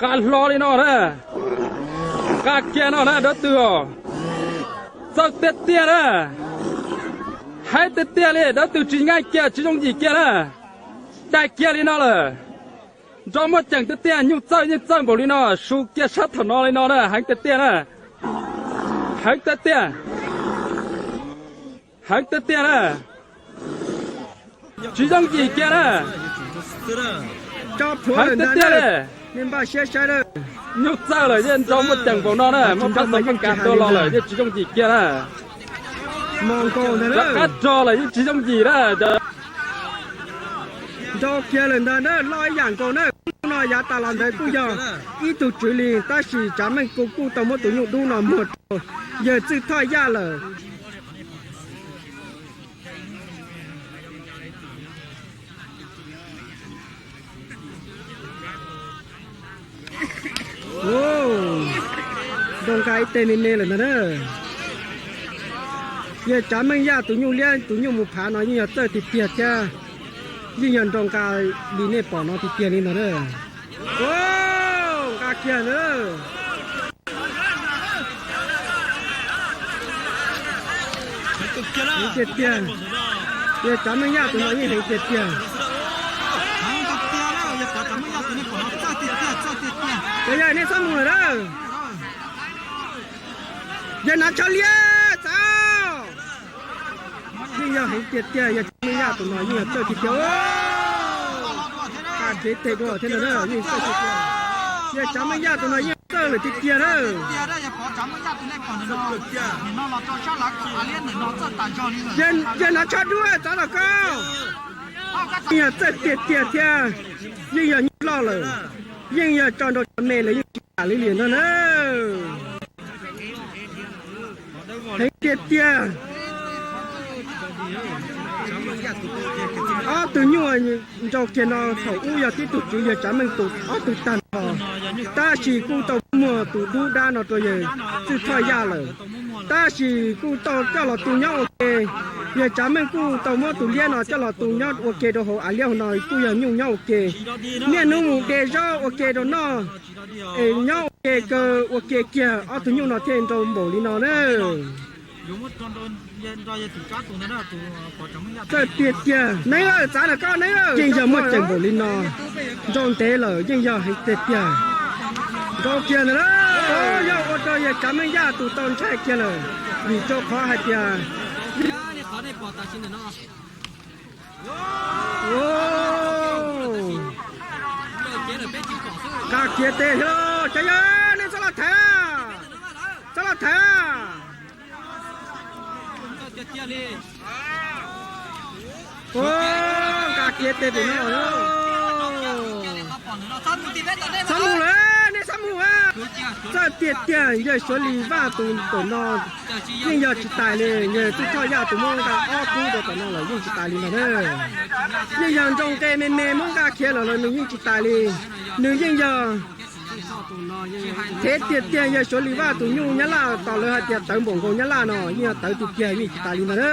Nqa hlo li no na, nqa kiag no na dawb tug os. Txawj tiag tiag na, heev tiag tiag li, dawb tug tsis nqaij kiag tsis yooj yim kiag na. Dai kiag li no lawm, nrov muaj ceem tiag tiag, nyuj txawj yeej txawj npaum li no, su kiag sab thaum no li no na, heev tiag tiag na, heev tiag tiag. Heev tiag tiag na, tsis yooj yim kiag na. Heev tiag tiag li. Nyuj txawj lawm yeej nrov muaj ceem npaum no na, muaj phab xov kab kav dua los lawm yeej tsis yooj yim kiag na. Rov qab rog lawm yeej tsis yooj yim na. Nrov kiag lawm ntag na, loj ib yam nkaus na. Hnub no yav tas los ntawd kuj yog ib tug tswv li, tab sis Tsav Meej kuj kuj tau muab tus nyuj dub no muag rau yawg Txwj Thoj Yaj lawm. Nroo nqa ib teg me me lawm ntag na. Yawg Tsav Meej Yaj tus nyuj liab tus nyuj mus phav no yeej yog txawj tiag tiag thiab, yeej yog nroo nqa li nej pom no tiag tiag li ntag na. Nqa kiag na. Heev tiag tiag, yawg Tsav Meej Yaj tus no yeej heev tiag tiag. Cov yawg nej txhob mus lawm na. Yawg Nav Tshav Liab txav. Yeej yog heev tiag tiag, yawg Tsav Meej Yaj tus no yeej yog txawj tiag tiag. Nqa kiag teg dua thiab no na, yeej txawj tiag tiag. Yawg Tsav Meej Yaj tus no yeej txawj lawm tiag tiag na. Yawg Nav Tshav Duab txav los koj. Yeej yog txawj tiag tiag thiab, yeej yog nyuj loj lawm, yeej yog tso nrau tso me lawm yeej tsis kam li li ntag na. Heev tiag tiag. Ob tug nyuj nrau kiag no thaum ub yog tib tug tswv yawg Tsav Meej tus ob tug tag nrho, tab sis kuj tau muag tus dub dab no rau yawg Txwj Thoj Yaj lawm, tab sis kuj tau coj los tu nyob ua ke. Yawg Tsav Meej kuj tau muab tus liab no coj los tu nyob ua ke rau hauv av liab hauv no kuj yog nyuj nyob ua ke. Niaj hnub mus de zaub ua ke rau noj, es nyob ua ke kaw ua ke kiag ob tug nyuj no thiaj nrau npaum li no na. Txawj tiag tiag, neeb lawm, txav lawm koj neeb lawm, yeej yog muaj ceem npaum li no. Nrau ntev lawm yeej yog heev tiag tiag. Nrau kiag ntawd na, yog ua rau yawg Tsav Meej Yaj tus tau ntshai kiag lawm, vim rau qhov hais tias nqa kiag tes thiab, cov yawg nej txhob los thaiv, txhob los thaiv. Nqa kiag tes pem no, txhob mus lawm, nej txhob mus. Txawj tiag tiag, yawg Suav Lis Vaj tus tom no yeej yog tsis tais li, yawg Txwj Thoj Yaj tus muab nqa ob kub rau tom no lawm yeej tsis tais li ntag na. Yeej yog nrau nqe me me muab nqa khiav los los nws yeej tsis tais li, nws yeej yog thev tiag tiag. Yawg Suav Lis Vaj tus nyuj Nyab Laj tos lawv hais tias tawv npaum nkaus Nyab Laj no yeej yog tawv tiag tiag yeej tsis tais li ntag na.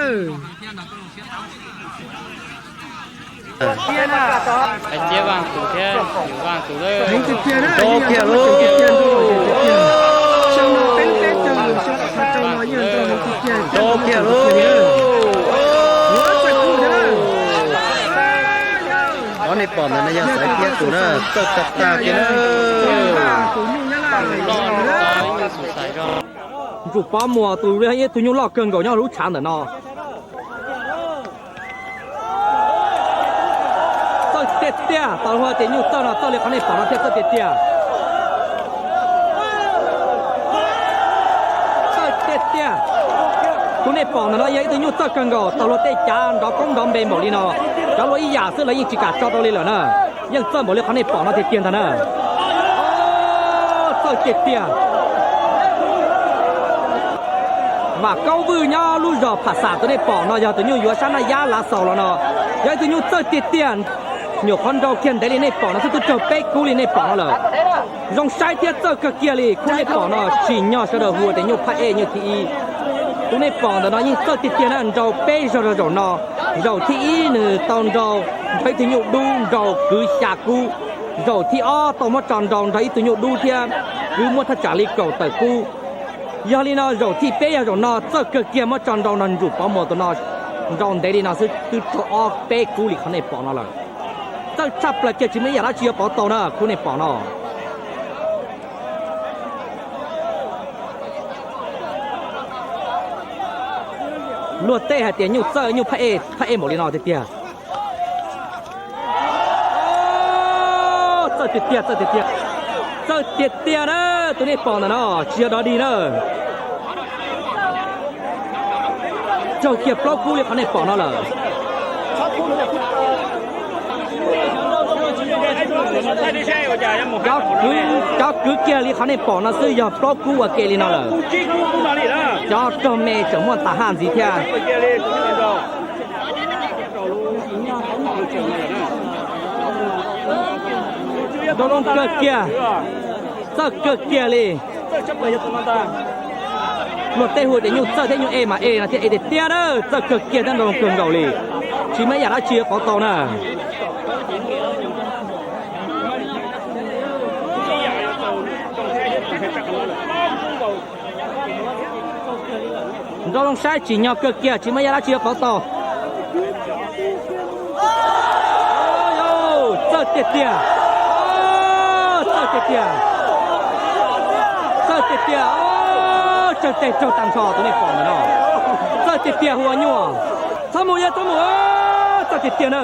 Hais tias Vaj tus thiab Yus Vaj tus lawm. Heev tiag tiag na, nrau kiag lawm. Xyoo no peb lub teb chaws xyoo tom qhov rau no yeej nrau heev tiag tiag, nrau kiag lawm. Qhov nej pom ntawd no yog xaiv tiab tus na, txawj tag tag kiag na. Ntsuj Pob Muas tus ib tug nyuj loj kawg nkaus nyob lub tshav ntawm no. Txawj tiag tiag, tau hais tias nyuj txawj no txawj li qhov nej pom no thiaj txawj tiag tiag. Txawj tiag tiag. Tus nej pom ntawm no yog ib tug nyuj txawj kawg nkaus, tau luag tej cav nrov koob nrov npe npaum li no, cov luag ib yam xwb lawv yeej tsis kam tso rau li lawm na. Yeej txawj npaum li qhov nej pom no tiag tiag ntag na. Txawj tiag tiag. Vam Kaub Vwj nyob lub zos Pham Xam tus nej pom no yog tus nyuj yuav sab naj yab lav xaus los no, yog ib tug nyuj txawj tiag tiag. Nyuam qhuav nrau kiag ntev li nej pom no xwb twb raug peb kub li nej pom no lawm. Zoo saib thiab txawj kawg kiag li. Khub nej pom no tsim nyog sawv daws hu tias nyuj phaj ej nyuj thib ib. Tus nej pom ntawm no yeej txawj tiag tiag na, nrau peb zaug rau zaum no. Zaum thib ib nws tau nrau nrog ib tug nyuj dub nrau kwv xya kub. Zaum thib ob tau muab tso nrau nrog ib tug nyuj dub thiab kwv muaj thaj tsam li kaum tawm kub. Yog li no zaum thib peb yog zaum no txawj kawg kiag, muab tso nrau nrog Ntsum Pov Muas tus no nrau ntev li no xwb twb raug ob peb kub li qhov nej pom no lawm. Txawj tshaj plaws kiag tsis muaj ib yam dab tsi yuav pauv tau na khub nej pom no. Luag tej hais tias nyuj txawj nyuj phaj ej, phaj ej npaum li no tiag tiag. Txawj tiag tiag, txawj tiag tiag. Txawj tiag tiag na, tus nej pom ntawm no tsis yog dog dig na. Raug kiag plaub kub li qhov nej pom no lawm. Cov kwv kiag li qhov nej pom no xwb yog plaub kub ua ke li no lawm. Cov raug me tseem muaj tas haj ntxiv thiab. Nrau zoo kawg kiag, txawj kawg kiag li. Luag tej hu tias nyuj txawj thiab nyuj ej mas ej no thiab ej tiag tiag na, txawj kawg kiag thiab nrau zoo kawg nkaus li. Tsis muaj ib yam dab tsi yuav pauv tau na. Nrau zoo saib tsim nyog kawg kiag tsis muaj ib yam dab tsi yuav pauv tau. Txawj tiag tiag. Txawj tiag tiag. Txawj tiag tiag. Tsawg teg raug tag nrho tus nej pom ntawm no. Txawj tiag tiag hu ua nyuaj. Txhob mus yog txhob mus. Txawj tiag tiag na.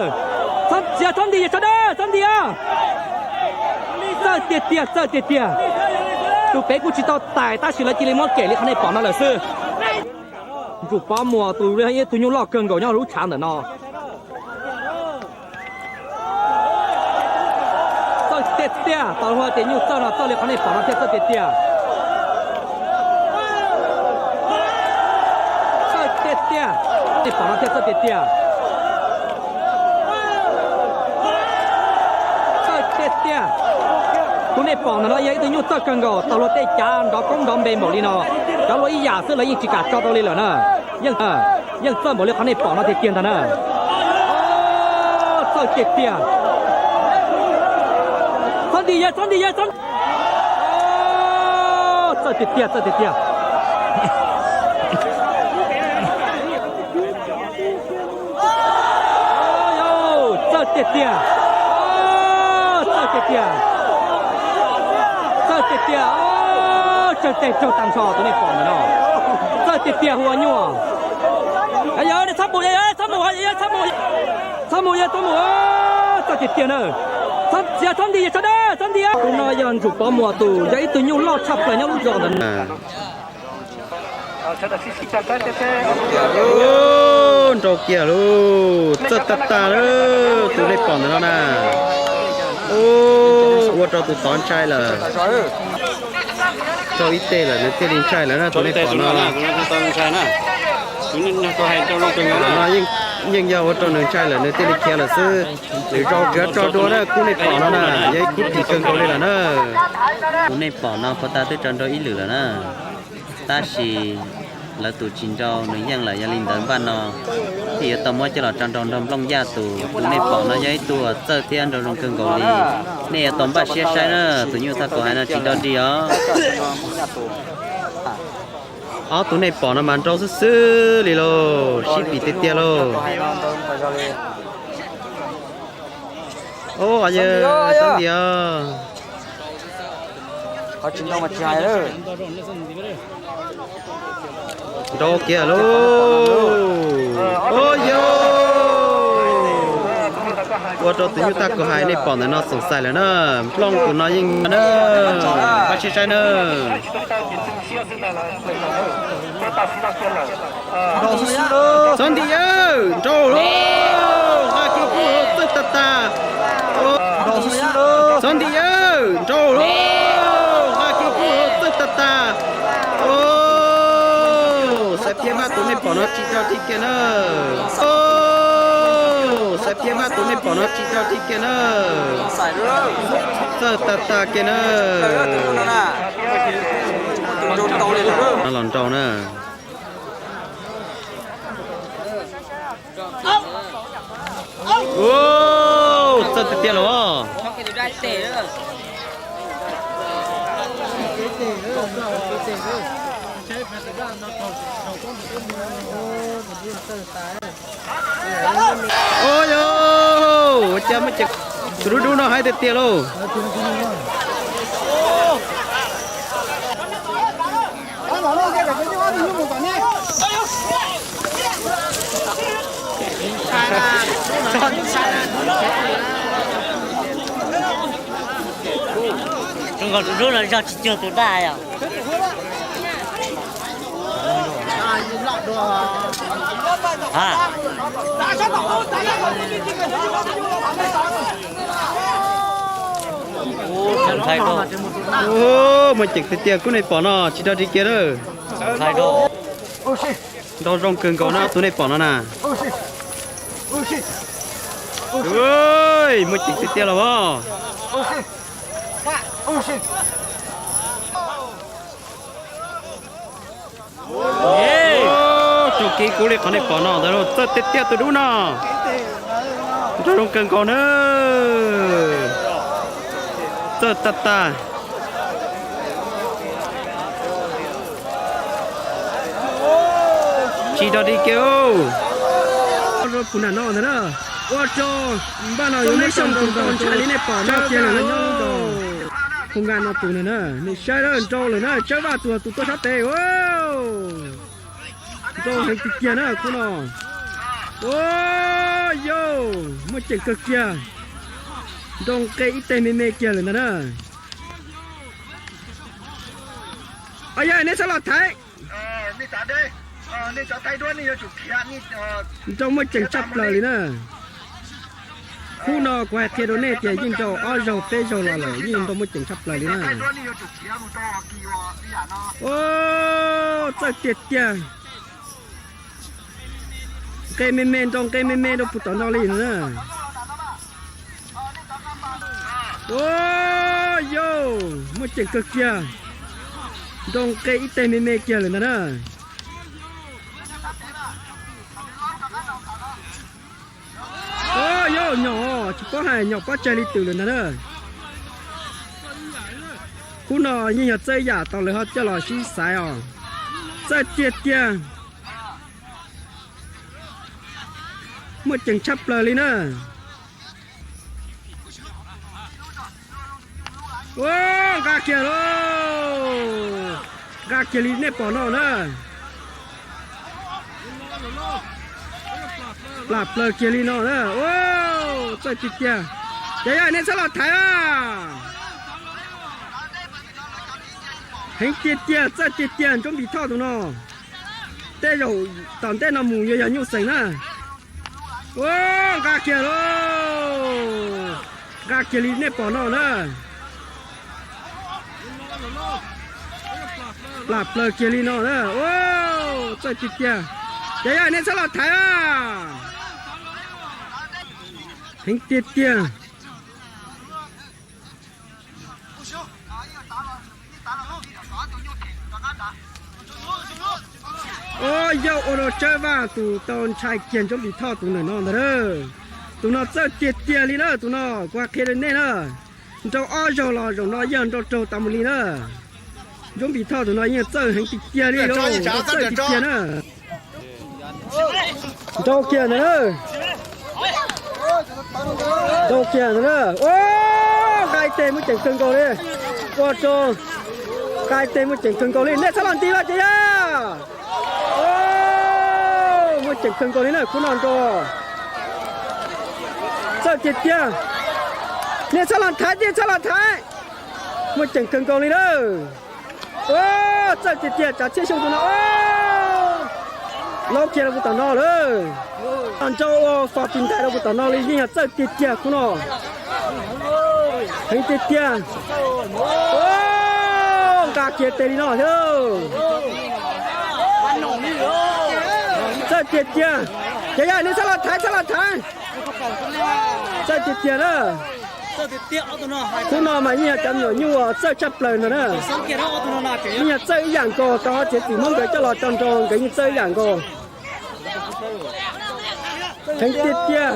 Txhob nti yog txhob nti, txhob nti. Txawj tiag tiag, txawj tiag tiag. Tus pem kuj tsis tau tais tab sis lawv cia li muab kem li qhov nej pom no lawm xwb. Ntsum Pov Muas tus ib tug nyuj loj kawg nkaus nyob lub tshav ntawm no. Txawj tiag tiag, tau hu tias nyuj txawj no txawj li qhov nej pom no thiaj txawj tiag tiag. Txawj tiag tiag, nej pom no thiaj txawj tiag tiag. Txawj tiag tiag. Tus nej pom ntawm no yog ib tug nyuj txawj kawg nkaus, tau luag tej cav nrov koob nrov npe npaum li no, cov luag ib yam xwb lawv yeej tsis kam tso tau li lawm na. Yeej txawj npaum li qhov nej pom no tiag tiag ntag na. Txawj tiag tiag. Txhob nti yawg, txhob nti yawg, txhob. Txawj tiag tiag, txawj tiag tiag. Txawj tiag tiag. Txawj tiag tiag. Txawj tiag tiag. Tsawg teg raug tag nrho tus nej pom ntawm no. Txawj tiag tiag hu ua nyuaj. Yog nej txhob mus, txhob mus, txhob mus, txhob mus, yog txhob mus. Txawj tiag tiag na. Txhob nti, txhob nti, txhob nti. Tus no yog Ntsum Pov Muas tus, yog ib tug nyuj loj tshaj plaws nyob lub zos ntawd. Nrau kiag lauj, txawj tag tag lauj, tus nej pom ntawm no na. Ua rau tus tod ntshai lawm. Rau ib teg lawm nws thiaj li ntshai lawm na, tus nej pom no. No yeej yog ua rau nws ntshai lawm nws thiaj li khiav lawm xwb. Nws zoo tsis tso dua na, khub nej pom no na, yog ib khub phim kawg nkaus li lawm na. Tus nej pom no puag ta twb tso nrau ib lwm lawm na. Tab sis lawv tus tsis nrau nws yeej lawm, yog li ntawd npaj no thiaj yuav tau muab coj los tso nrau nrog Nplooj Yaj tus. Tus nej pom no yog ib tug uas txawj thiab nrau zoo kawg nkaus li. Nej yuav tau npaj siab saib na, tus nyuj thaj kaum hais no tsis dog dig os. Ob tus nej pom no mas nrau xwb xwb li lauj, sib pim tiag tiag lauj. Yawg Xab Ntias, nrau kiag lauj. Ua rau tus nyuj thaj kaum hais nej pom ntawm no xoom xais lawm na, Nplooj tus no yeej na, npaj siab saib na. Xab Ntias, nrau lauj, nqa kiag kuj txawj tag tag. Xab Ntias, nrau lauj, nqa kiag kuj txawj tag tag. Xav tias mas tus nej pom no tsis nrau tiag kiag na. Xaiv Phiab Vaj tus nej pom no tsis tau tib kiag na. Txawj tag tag kiag na. Los nraus na. Txawj tiag tiag los. Ua cas muaj ceem, tus dub dub no haib tiag tiag lauj. Zoo nkaus tus dub no zog tsis cuag tus daj yom. Muaj ceem tiag tiag khub nej pom no tsis tau ris kiag na. Nrau zoo kawg nkaus na tus nej pom no na. Muaj ceem tiag tiag los as. Tsoom kiv, kuv li qhov nej pom no ntawd txawj tiag tiag tus dub no. Nrau zoo kawg nkaus na. Txawj tag tag. Tsis tau ris kiag. Ua rau puv nram no ntag na. Ua rau npaj no yuav muab xyoo tus nkaus ntshai li nej pom no kiag lawm. Phoo Nkas no tus na, nej saib na, nrau lawm na, Tsawb Vaj tus tus tuaj sab tes. Nrau heev tiag tiag na khub no. Ua yau, muaj ceem kawg kiag. Nrau nqe ib teg me me kiag lawm ntag na. Yog nej txhob los thaiv. Nrau muaj ceem tshaj plaws li na. Khub no kuv hais qhia rau nej tias yeej nrau ob zaug peb zaug los lawm yeej nrau muaj ceem tshaj plaws li na. Txawj tiag tiag. Nqe me me, nrau nqe me me rau puag tom no li na. Ua yau, muaj ceem kawg kiag. Nrau nqe ib teg me me kiag lawm ntag na. Ua yau, nyom tsis paub hais nyom pob tsaig li twm lawm ntag na. Khub no yeej yog txawj yam tau lawv ho coj los sib xaiv os. Txawj tiag tiag. Muaj ceem tshaj plaws li na. Ua, nqa kiag lauj. Nqa kiag li nej pom no na. Plam plaws kiag li no na. Ua, txawj tiag tiag. Ces yog nej txhob los thaiv a. Heev tiag tiag, txawj tiag tiag Ntsuab Npis Thoj tus no. Tej zaum tom ntej no mus yuav yog nyuj xeem na. Ua, nqa kiag lauj. Nqa kiag li nej pom no na. Plam plaws kiag li no na. Ua, txawj tiag tiag. Ces yog nej txhob los thaiv a. Heev tiag tiag. Ua yau, ua rau Tsawb Vaj tus tau ntshai kiag Ntsuab Npis Thoj tus ntawm no ntag. Tus no txawj tiag tiag li na, tus no kuv qhia rau nej na. Nrau ob zaug los zaum no yeej nrau raug tas mus li na. Ntsuab Npis Thoj tus no yeej txawj heev tiag tiag li lauj, txawj tiag tiag na. Nrau kiag ntag na. Nrau kiag ntag na. Ua, nqa ib teg muaj ceem kawg nkaus li. Ua rau, nqa ib teg muaj ceem kawg nkaus li, nej txhob los nti vaj ces yog. Muaj ceem kawg nkaus li na, khub no nrau. Txawj tiag tiag. Nej txhob los thaiv, nej txhob los thaiv. Muaj ceem kawg nkaus li na. Ua, txawj tiag tiag, tsav txhiaj xyoo tus no. Laub kiag rau puag tom no lawm. Nrau ua fos tis ntais rau puag tom no li yeej yog txawj tiag tiag khub no. Heev tiag tiag. Ua, nqa kiag tes li no thiab. Txawj tiag tiag. Ces yog nej txhob los thaiv, txhob los thaiv. Txawj tiag tiag na. Hnub no mas yeej yog cov me nyuam nyuj uas txawj tshaj plaws ntag na. Yeej yog txawj ib yam nkaus, tau ob txiav txim Hmoob nkawd coj los tso nrau nkawd yeej txawj ib yam nkaus. Heev tiag tiag.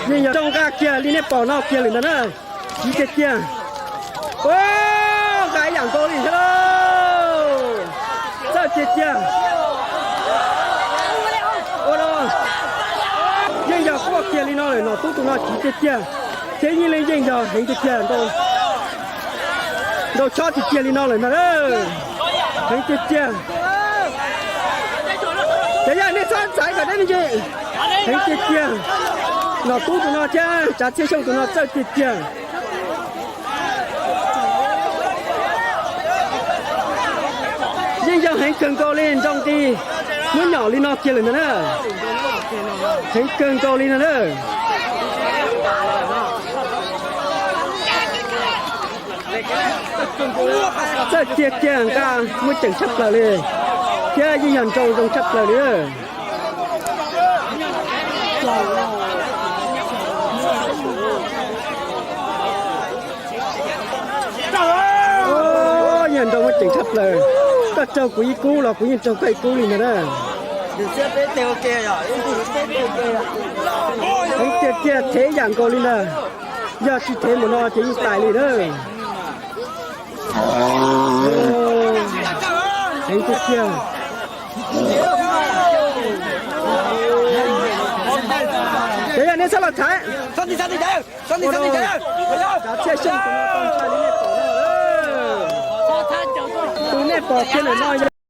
Yeej yog zoo nqa kiag li nej pom no kiag lawm ntag na. Chiv tiag tiag. Nqa ib yam nkaus li thiab lauj. Txawj tiag tiag. Ua no yeej yog quaj kiag li no lawm, Nom Tub tus no chiv tiag tiag, thiab yeej li yeej yog heev tiag tiag, nrau chob tiag tiag li no lawm ntag na. Heev tiag tiag. Ces yog nej txhob ntxhais kom deb me ntsis. Heev tiag tiag. Nom Tub tus no thiab Tsav Txhiaj Xyooj tus no txawj tiag tiag. Yeej yog heev kawg nkaus li, nrau nqi hnub nyom li no kiag lawm ntag na. Heev kawg nkaus li no na. Txawj tiag tiag, nqa muaj ceem tshaj plaws li, thiab yeej yog nrau zoo tshaj plaws li. Yeej yog nrau muaj ceem tshaj plaws. Koj raug kuv ib kub los kuv yeej raug koj ib kub li ntag na. Heev tiag tiag, thev yam nkaus li ntag. Yog tsis thev npaum no ces yeej tais li na. Heev tiag tiag. Ces yog nej txhob los thaiv. Tsav Txhiaj Xyooj tus no tau ntshai li nej pom no. Tus nej pom kiag lawm no yog